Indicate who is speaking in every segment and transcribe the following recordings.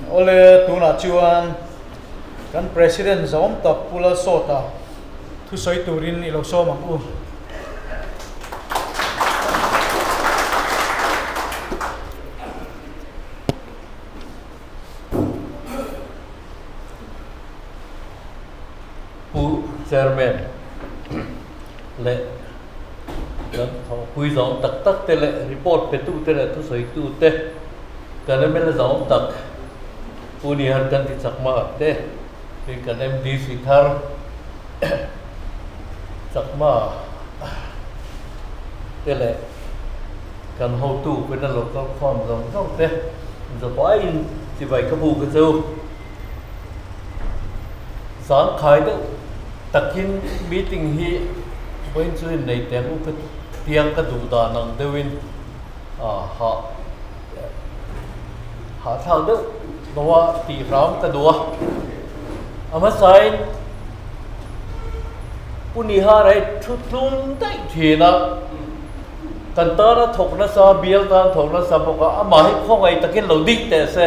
Speaker 1: Awle, tunah chuan kan President zawm tak Pu Lalsawta thusawi turin i lo sawm ang u.
Speaker 2: Pu Chairman leh kan thawhpui zawng tak tak te leh report pe tu te leh thusawi tu te kan mla zawng tak Pu Nihan kan ti chak mah te tin kan MDC thar chakma te leh kan hotu pawhin a lo kal khawm zawng zawng te zawpaiin chibai ka bu ka chu zangkhai deuh takin meeting hi vawiin chu innei teh ang u ka tiang ka duh dan ang deuhin ah hahthlak deuh lo a tih hram ka duh a a hmasain Pu Nihara hi thu tlum daih thin a kan tana thawk nasa bial tan thawk nasa bawk a amah hi khawngaih takin lo dik teh se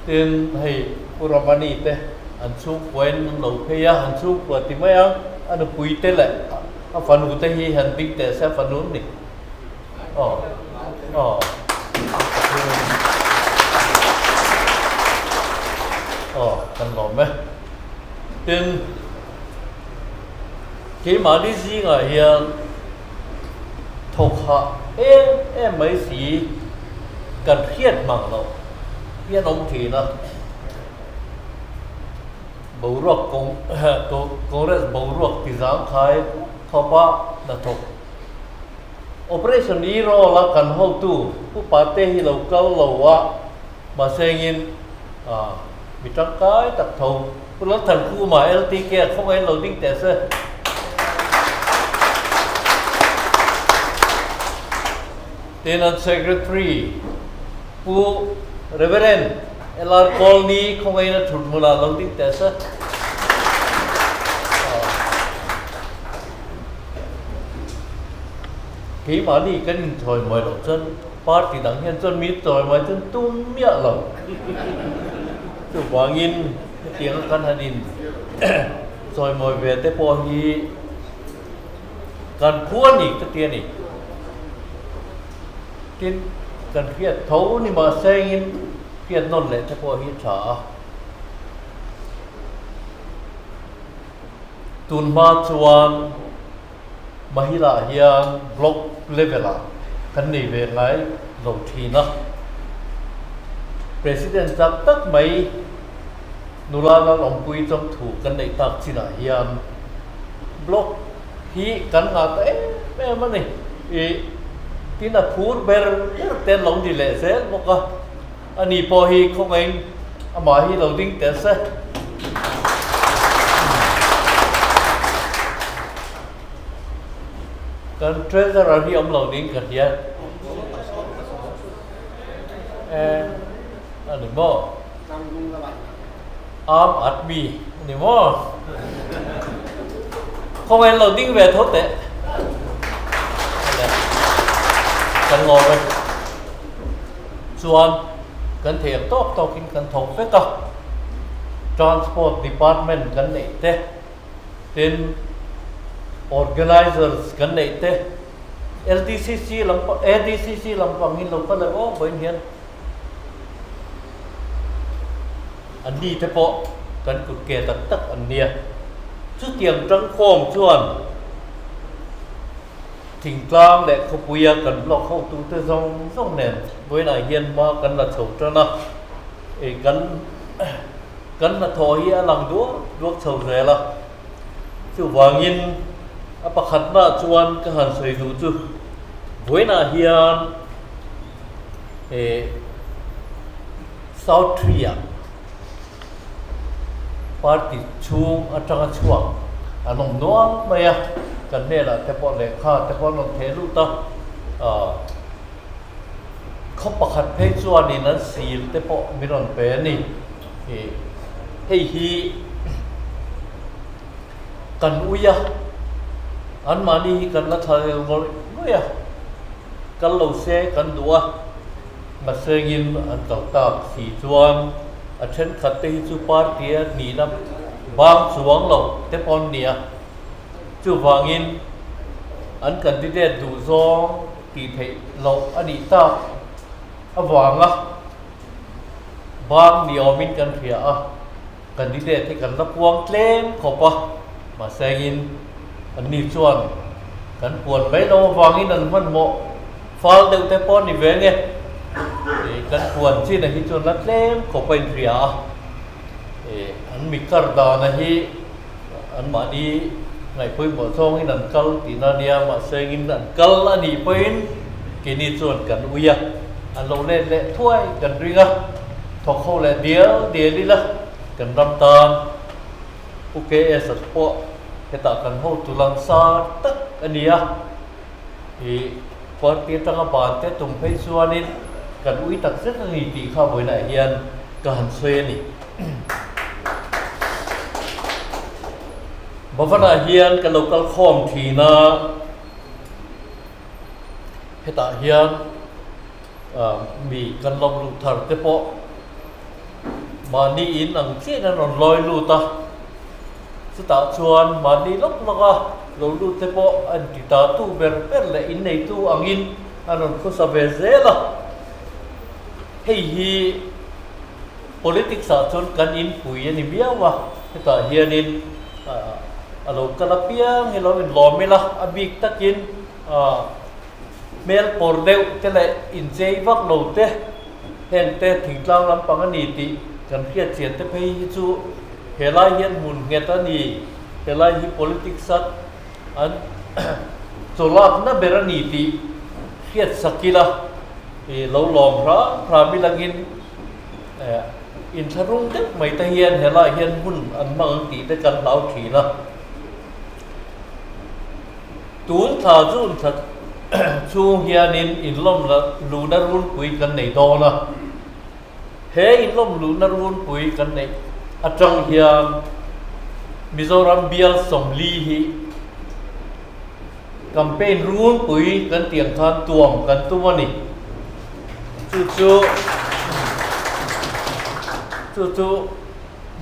Speaker 2: tin hei Pu Ramani te an chhungkuain an lo phei a an chhungkua ti mai ang a nupui te leh A fanu te hi han ding teh se a fanu ni. Aw. Aw. Aw, kan lawm e. Tin, keimahni zingah hian thawk hah em em mai si kan hriat mang loh hi an awm thin a. Boruak Congress boruak ti zangkhai khawpa hnathawk Operation Hero la kan hotu Pu Pate hi lo kal lo a, mahsengin mi tangkai tak tho Pu Lalthankhuma LTK a khawngaih lo ding teh se. Tin an Secretary Pu Reverend LR Colney khawngaihna thut hmunah lo ding teh se. Keimahni kan inchawimawi loh chuan party dang hian chuan mi chawimawi chuan tum miah lo. Chuvangin hetianga kan han in chawimawi ve te pawh hi kan phu a ni ka ti a ni. Tin, kan hriat tho ni mahse engin hriat nawn leh te pawh hi a tha a. Tun hma chuan Mahila hian block level ah kan nei ve ngai lo thin a. President tak tak mai nula Lalawmpui Chawngthu kan neih tak chinah hian block hi kan ngah ta em em a ni. Ih tin a phur ber ber te an lo ni leh zel bawk a, ani pawh hi khawngaihin amah hi lo ding teh se. Kan treasurer hi awm lo ding ka hria. Eh a ni maw? Aam Aadmi a ni maw? Khawngaihin lo ding ve tho teh. Kan lawm e. Chuan kan thei ang tawk tawkin kan thawk vek a. Transport Department kan neih te, tin Organizers kan neih te, LDCC lampang, ADCC lampangin lo kal emaw vawiin hian An ni te pawh kan kut ke tak tak an nia. Chutiang tangkhawm chuan thingtlang leh khawpuia kan block hotute zawng zawng nen vawiinah hian hma kan la chho tan a, ei kan kan hnathawh hi a lang duak duak chho zel a. Chuvangin a pakhatnaah chuan ka han sawi duh chu vawiinah hian eh South Tree-ah party chhung atanga chhuak an awm nual mai a, kan hnenah te pawh lehkha te pawh an rawn theh lut a, ah khaw pakhat phei chuanin an sil te pawh min rawn pe a ni. Ih hei hi kan ui a, anmahni hi kan la thla lel ngawih ngawih a. kal lo se kan duh a, mahsengin an kal tak si chuan a thenkhat te hi chu party a nihna bang chuang lo te pawh an ni a, chuvangin an candidate duh zawng tih theih loh a nih tak avanga bang ni awmin kan hria a. Candidate hi kan la puang tlem khawp a, mahsengin anni chuan kan puan mai lo avangin an hmanhmawh fal deuh te pawh a ni ve nge. Ih kan puan chin a hi chuan la tlem khawp a inhria a, ih an mi kar dana hi anmahni ngaihpawimawh zawngin an kal tihna a nia, mahsengin an kal a nih pawhin keini chuan kan ui a, an lo let leh thuai kan ring a. Thawk ho leh dial dial ila kan ram tan Pu KS a pawh hetah kan hotu langsar tak a ni a, ih party atanga ban te tum phei chuanin kan ui tak zet a ni tih kha vawiinah hian ka han sawi a ni. Bhavan-ah hian kan lo kal khawm thin a, hetah hian. Mi kan lawm luh thar te pawh mahni in ang chiahin an rawn lawi lut a, chutah chuan mahni lawk lawk a lo lut te pawh an ti ta tu ber ber leh inneitu angin an rawn khawsa ve zel a. Hei hi politics ah chuan kan inpui a ni miau a, hetah hianin a lo kal apiang hi lo inlawm ila, a bik takin Hmel pawr deuh te leh inchei vak lo te, heng te thingtlang lampang a ni tih kan hriat chian te phei hi chu helai hian hmun nghet a ni, helai hi politics a an chawlakna ber a ni tih hriat sak ila ih lo lawm hram hram ilangin inthlahrung deuh mai te hian helai hian hmun an hmang ang tih te kan hlau thin a. Tun thla June thla chhung hianin inlawm luhna runpui kan nei dawn a, he inlawm luhna runpui kan neih atang hian Mizoram bial 40 hi campaign runpui kan tih ang khan tuam kan tum a ni. Chu chu chu chu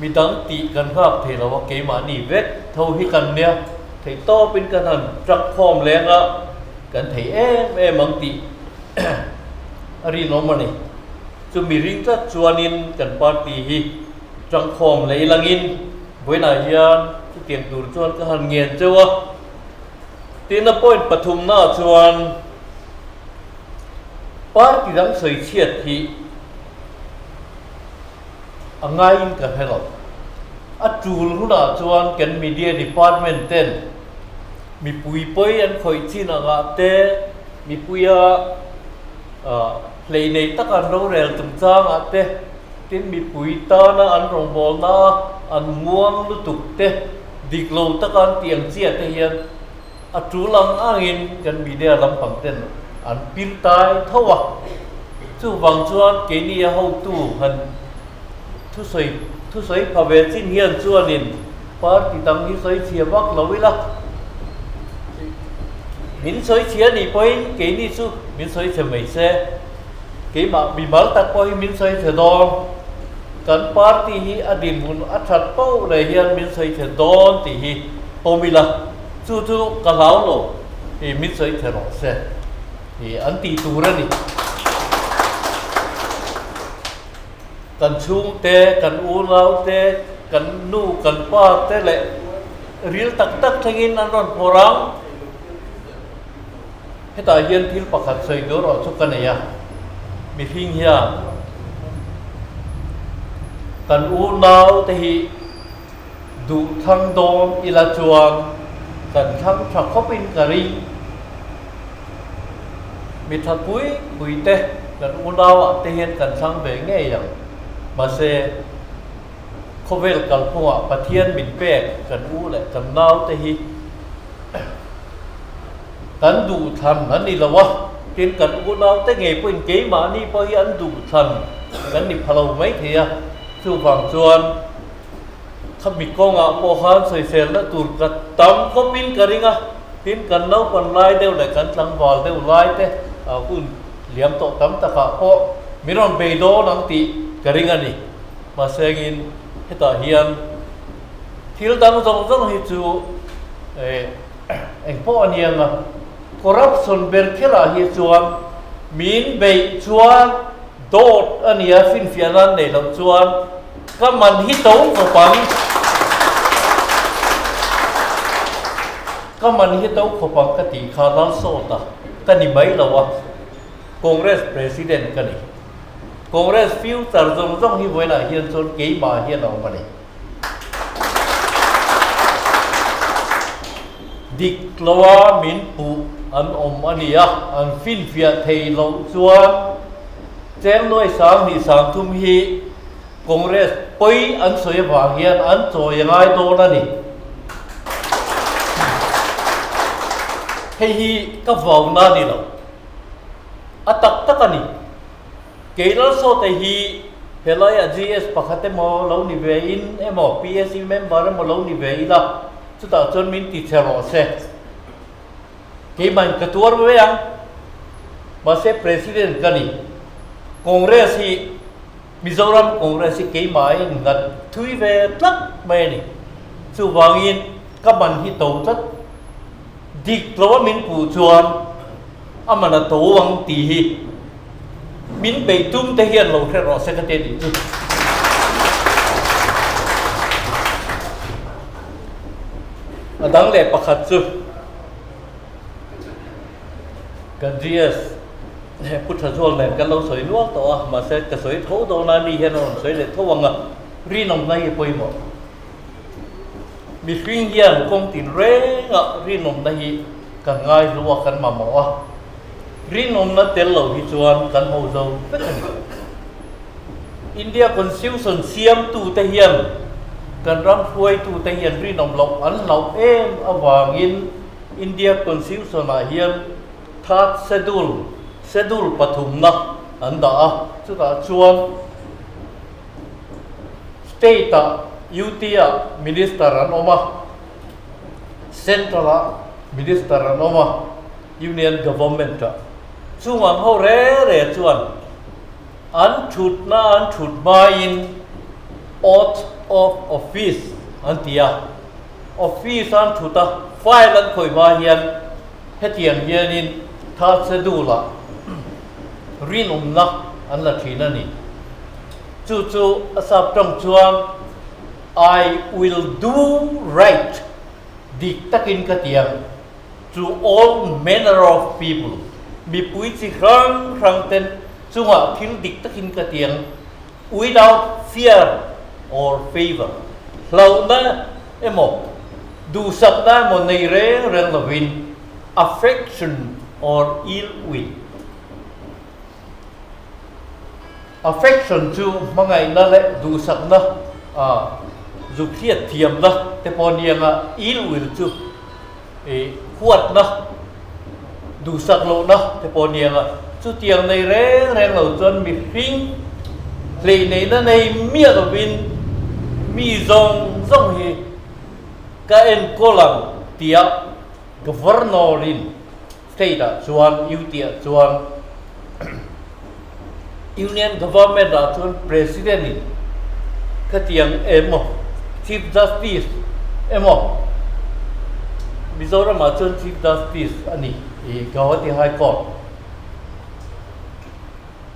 Speaker 2: Midang tih kan nghak thei lo a, keimahni vek tho hi kan nia, theih tawpin kan han truck khawm leng a, kan thei em em ang tih a rinawm a ni. Chumi ring tlat chuanin kan party hi truck khawm leh ilangin vawiinah hian chutiang tur chuan ka han ngen cheu a. Tin a point pathumnaah chuan party dang sawi chhiat hi A ngaiin ka hre lo. A tul hunah chuan kan media department ten mipui pawi an khawih chin angah te, mipuia hlei nei taka an rorel chungchangah te, tin mipui tana an rawngbawlna an muang lutuk te, dik lo taka an tih ang chiah te hian a tul ang angin kan media lampang ten an pir tai tho a. Chuvang chuan keini a hotu han thusawi thusawi pha ve chin hian chuanin party dang hi sawi chhia vak lo ila, min sawi chhia nih pawhin keini chu min sawi chhe mai se, keimah mimal tak pawh hi min sawi chhe dawn, kan party hi a dinhmun a that poh leh hian min sawi chhe dawn tih hi pawm ila, chu chu ka hlau lo i min sawi chhe rawh se. Ih an tih tur a ni. Kan chhungte, kan unaute, kan nu, kan pa te leh ril tak tak thlengin an rawn phawrh ang. Hetah hian thil pakhat sawi tur erawh chu ka nei a, mihring hian kan unaute hi duh thlang dawn ila chuan kan thlang tha khawpin ka ring. Mi tha pui pui te kan unauah te hian kan thlang ve ngei ang. Mahse, khawvel kalphungah Pathian min pek kan u leh kan nau te hi kan duh thlan an ni lo a, tin kan unau te ngei pawhin keimahni pawh hi an duh thlan kan ni pha lo maithei a, chuvang chuan Khami kawngah pawh khan sawiselna tur ka tam khawpin ka ring a, tin kan naupan lai deuh leh kan tlangval deuh lai te hun liam tawh tam takah pawh min rawn bei dawn ang tih ka ring a ni. Mahsengin hetah hian thil dang zawng zawng hi chu eng pawh a niang a, corruption ber kherah hi chuan min beih chuan dawt a nia, finfiah nan neih loh chuan ka man hi to khawp ang, ka man hi to khawp ang ka tih kha Lalsawta ka ni mai lo a, Congress President ka ni. Congress future zawng zawng hi vawiinah hian chuan keimah hian a awm a ni. Dik loa min puh an awm a ni a, an finfiah thei loh chuan cheng nuai 2000 30 hi Congress pawi an sawi avang hian an chawi a ngai dawn a ni. Hei hi ka vauna a ni lo. A tak tak a ni. Kei Lalsawte hi helaiah GS pakhat emaw lo ni ve in emaw PSC member emaw lo ni ve ila chutah chuan min ti che rawh se. Keimahin ka tuar ve ang. Mahse President ka ni. Congress hi Mizoram Congress hi keimahin nghat thui ve tlat mai a ni. Chuvangin ka man hi to tlat. Dik lo a min puh chuan a man a to ang tih hi min beih tum te hian lo hre rawh se ka ti a nih chu. A dang leh pakhat chu kan GS Pu Thazual nen kan lo sawi nual tawh a, mahse ka sawi tho dawn a, ni hian a rawn sawi leh tho ang a, rinawmna hi a pawimawh. Mihring hian kawng tin rengah rinawmna hi kan ngaihlu a, kan mamawh a. Rinawmna tel lo hi chuan kan ho zo vek a ni. India Constitution siamtute hian kan ram hruaitute hian rinawm loh an hlauh em avangin India Constitution-ah hian Third Schedule, Schedule pathumna an dah a, chutah chuan State-ah UT-ah Minister an awm a, Central-ah Minister an awm a, Union Government-ah. Chung ang ho re re chuan an thutna an thut hmain Oath of Office an ti a. Office an thut a, file an khawih hma hian hetiang hianin Third Schedule-ah rinawmna an la thin a ni. Chu chu a sap tawng chuan I will do right, dik takin ka ti ang, to all manner of people, mipui chi hrang hrang ten chungah thil dik takin ka ti ang, without fear or favour, hlauhna emaw duhsakna emaw nei reng reng lovin, affection or ill will. Affection chu hmangaihna leh duhsakna, zuk hriat thiamna te pawh a ni ang a, ill will chu huatna, duhsak lohna te pawh a ni ang a. Chutiang nei reng reng lo chuan mihring hleineihna nei miah lovin mi zawng zawng hi ka enkawl ang tia Governor-in State-ah chuan UT-ah chuan Union Government-ah chuan President-in khatiang emaw Chief Justice emaw Mizoram-ah chuan Chief Justice a ni i Gauhati High Court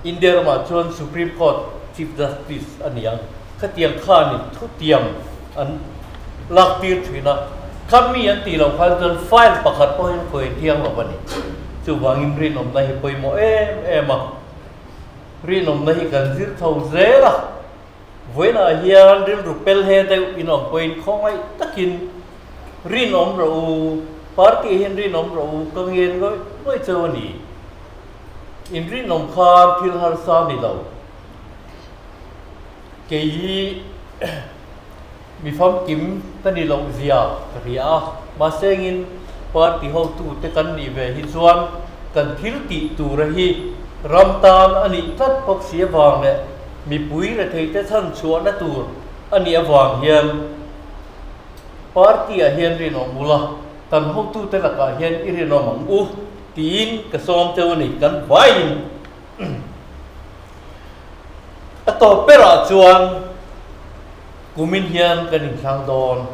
Speaker 2: India ramah chuan Supreme Court Chief Justice a ni ang. Khatiang khanin thutiam an lak tir thin a, kha mi an tih loh khan chuan file pakhat pawhin khawi thiang lo a ni. Chuvangin rinawmna hi pawimawh em em a, rinawmna hi kan zir chho zel a, vawiinah hian rilru pel he deuh inawm pawhin khawngaih takin rinawm rawh u, party hian rinawm rawh u ka ngen ngawih ngawih cheu a ni. Inrinawm khan thil harsa ni lo. Kei hi mi famkim ka ni loh zia ka hria a, mahse engin party hotute kan nih ve hi chuan kan thil tih tura hi ram tan a nih tlat bawk si avang leh mipui retheite chhan chhuahna tur a nih avang hian party ah hian rinawm ula, kan hotute lakah hian i rinawm ang u. tiin ka sawm cheu a ni, kan vaiin. A tawp berah chuan kumin hian kan inthlang dawn.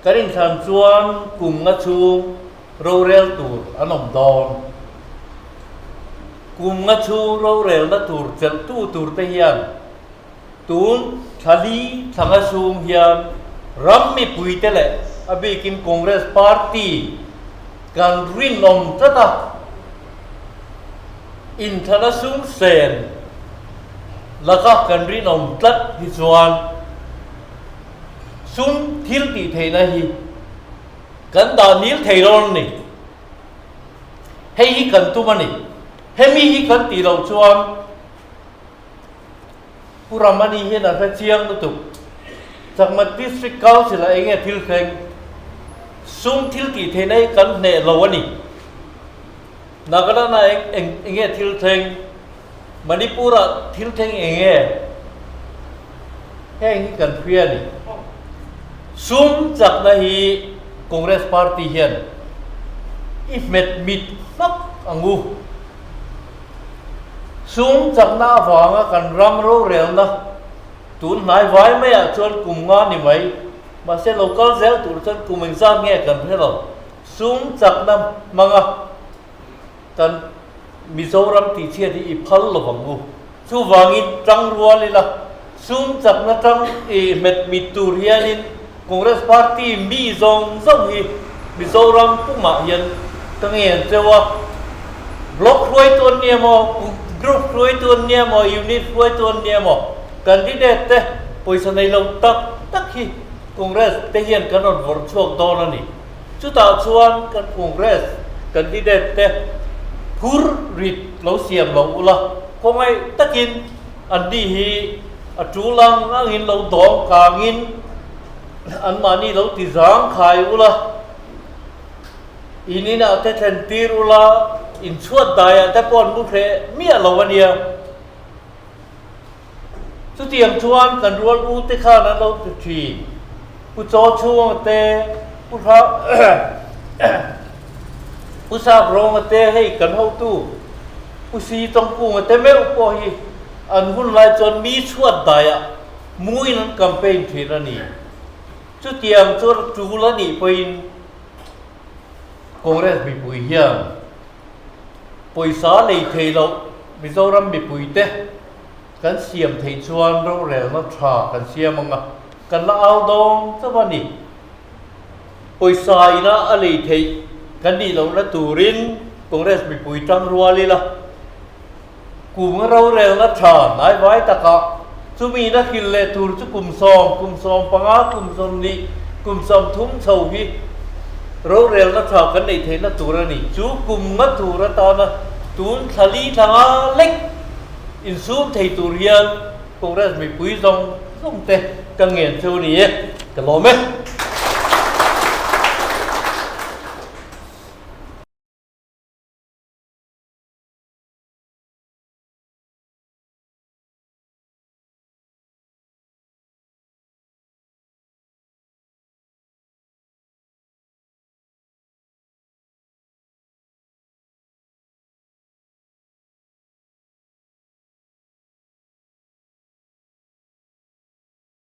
Speaker 2: Kan inthlan chuan kum nga chhung rorel tur an awm dawn. Kum nga chhung rorelna tur chelhtu tur te hian tun thla li thla nga chhung hian ram mipuite leh a bikin Congress Party kan rinawm tlat a, inthlana sum sen laka kan rinawm tlat hi chuan sum thil tih theihna hi kan dah nil thei dawn a ni. Hei hi kan tum a ni. Hemi hi kan tih loh chuan Pu Ramani hian a hre chiang lutuk. Chakma District Council ah enge thil thleng? Sum thil tih theihna hi kan hneh lo a ni. Nagaland ah eng enge thil thleng? Manipur ah thil thleng enge? Heng hi kan hria a ni. Sum chakna hi Congress Party hian i hmet mit hmak ang u. Sum chakna avanga kan ram rorelna tun hnai vai maiah chuan kum nga ni mai, mahse lo kal zel tur chuan kum engzat nge kan hre lo. Sum chakna hmanga kan Mizoram tihchhiat hi i phal lo vang u. Chuvangin tang rual ila, sum chakna tang i hmet mit tur hianin Congress Party mi zawng zawng hi Mizoram pumah hian ka ngen cheu a. Block hruaitu an ni emaw, Group hruaitu an ni emaw, Unit hruaitu an ni emaw, Candidate te pawisa nei lo tak tak hi Congress te hian kan rawn vawrh chhuak dawn a ni. Chutah chuan kan Congress candidate te phur rit lo siam lo ula, khawngaih takin anni hi a tul ang angin lo dawng kangin anmahni lo ti zang khai ula, in inah te thlen tir ula, in chhuat daiah te pawh an mu hreh miah lo a nia. Chutiang chuan kan rual u te khan an lo ti thin. Pu Chaw Chhunga te, Pu Hra Pu Sap Rawnga te hei kan hotu Pu Si Tawngkunga te meuh pawh hi an hun lai chuan mi chhuat daiah muin an campaign thin a ni. Chutiang chuan tul a nih pawhin Congress mipui hian Pawisa lei thei loh Mizoram mipuite kan siam theih chuan rorelna tha kan siam ang a, kan la au dawn chauh a ni. Pawisa ina a lei theih kan nih lohna turin Congress mipui tang rual ila, kum rorelna tha hnaivai takah chumi ina hrilh leh tur chu kum sawm, kum 15, kum 20, kum 30 chho hi rorelna tha kan neih theihna tur a ni. Chu kum nga tur atana tun thla li thla nga lek insum thei tur hian Congress mipui zawng zawng te ka ngen cheu a ni e, ka lawm e.